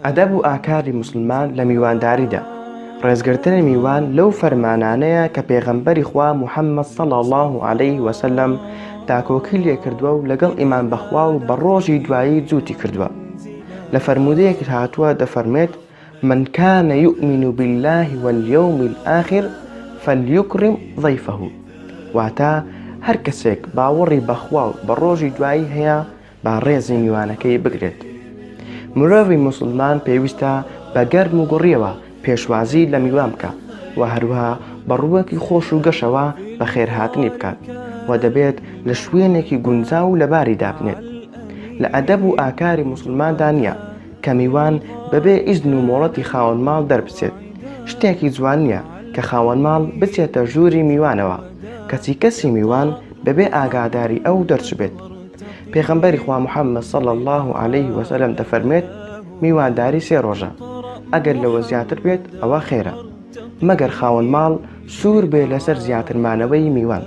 ئەدەب و ئاکاری موسڵمان لە میوانداریدا، ڕێزگرتنی میوان لەو فەرمانانەیە کە پێغەمبەری خوا محمد صلی اللە علیه وسلم داکۆکی لێکردووە و لەگەڵ ئیمان بەخوا و بە ڕۆژی دوایی جووتی کردووە. لە فەرموودەیەک هاتووە دەفەرموێت، من کان یؤمن باللە والیوم الاخر فلیکرم ضیفه، واتە، هەر کەسێک باوەڕی بە خوا و بە ڕۆژی دوایی هەیە با ڕێزی میوانەکەی بگرێت. مرۆڤی موسڵمان پێویستە بە گەرم و گوڕیەوە پێشوازی لە میوان بکا و هەروەها بە ڕووەکی خۆش و گەشەوە بەخێرهاتنی بکات و دەبێت لە شوێنێکی گونجاو و لەباری دابنێت. لە ئەدەب و ئاکاری موسڵماندا نییە کە میوان بەبێ ئیزن و مۆڵەتی خاوەن ماڵ دەربچێت. شتێکی جوان نییە کە خاوەن ماڵ بچێتە ژووری میوانەوە کەچی کەسی میوان بەبێ ئاگاداری ئەو دەرچبێت. پێغەمبەری خوا محمد صلی اللە علیه وسلم دەفەرموێت، میوانداری سێ ڕۆژە، ئەگەر لەوە زیاتر بێت ئەوە خێرە، مەگەر خاوەن ماڵ سوور بێ لەسەر زیاتر مانەوەی میوان.